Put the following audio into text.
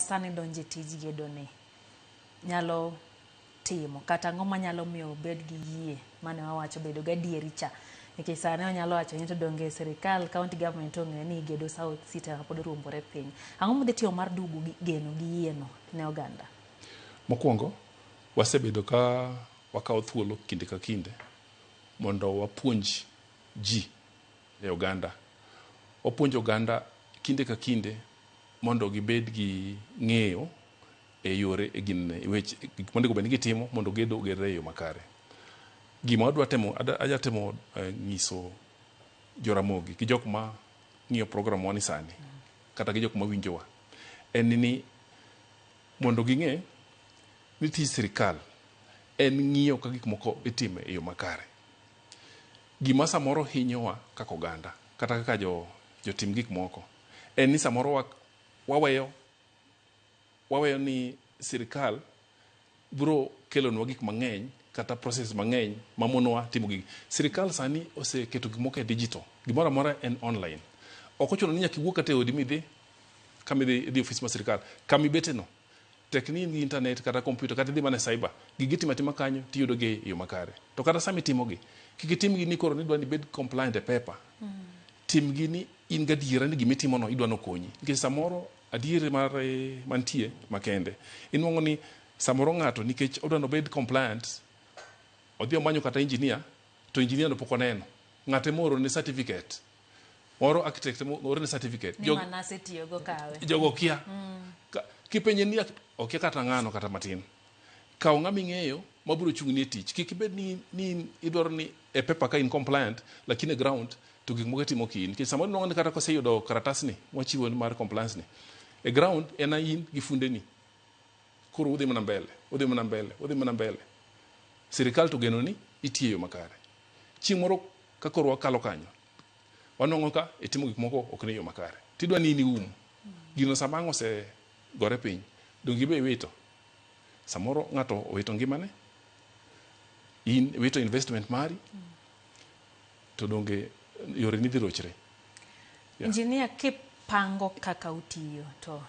sani donjo e tij gedo ni nyalo timo, kata ang'o manyalo miyo obed gi yie mane wawacho bedo gadieri cha? Nikech sani onyalo wacho ni to donge sirikal county government ong'eyo ni igedo South C ma pod oruombore piny. Ang'o modhi timo mar duogo geno gi yieno ne oganda? Mokwongo, wasebedo ka wakawo thuolo kinde ka kinde mondo wapuonj ji e oganda. Wapuonjo oganda kinde ka kinde mondo gibed gi ng'eyo e yore e gin e weche gik monego bed ni gitimo mondo gedo ogerre e yo makare. Gima wadwa temo aja temo nyiso Joramogi gi jok ma ng'iyo program wa ni sani kata gi jok ma winjowa en ni mondo ging'e ni tij sirikal en ng'iyo ka gik moko itimo e yo makare. Gima samoro hinyowa kaka oganda kata kaka jotim gik moko en ni samoro waweyo ni sirikal biro kelonwa gik mang'eny kata process mang'eny mamonowa timo gigi. Sirikal sani oseketo gik moko e digital. Gimoro amora en online. Ok ochuno ni nyaka iwuog kata e odi midhi kama idhi ofis mar sirikal. Kama ibete no, tek ni in gi internet kata computer kata idhi mana e cyber, gigi itimo atima kanyo tiyudo gi e yo makare. To kata sama itimogi, kik itimgi ni koro nidwa ni ibed compliant e paper. Timgi ni in gadiera ni gimitimono idwa nokonyi. Nikech samoro adier mar mantie makende. Inuang'o ni samoro ng'ato nikech odwa nobed compliant, odhi omanyo kata engineer, to engineer no pok oneno. Ng'ate moorone certificate. Moro architect moorone certificate. Ni mana asetiyogo kawe. Jogo kia. Kipenje ni okia kata ng'ano kata matin. Kaw ng'ama ing'eyo mabiro chung' ni e tich. Kik ibed ni idwaro ni e paper ka in compliant, lakini e ground to gik moko itimo ki in. Nikech samoro inuang'o ni kata koseyudo karatasni mwachiwo mar compliance ni, e ground en in gi fundeni. Koro udhi mana mbele, udhi mana mbele, udhi mana mbele. Sirikal to geno ni itiyo e yo makare. Chieng' moro ka koro wakalo kanyo, wanwang'o ka itimo gik moko ok ni e yo makare. Tidwa ni in ium. Gino sama ang' osegore piny, donge ibe iwito? Samoro ng'ato owito ngimane, in iwito investment mari, to donge yore ni dhi rochre. Yeah. Engineer, kipango kaka utiyo to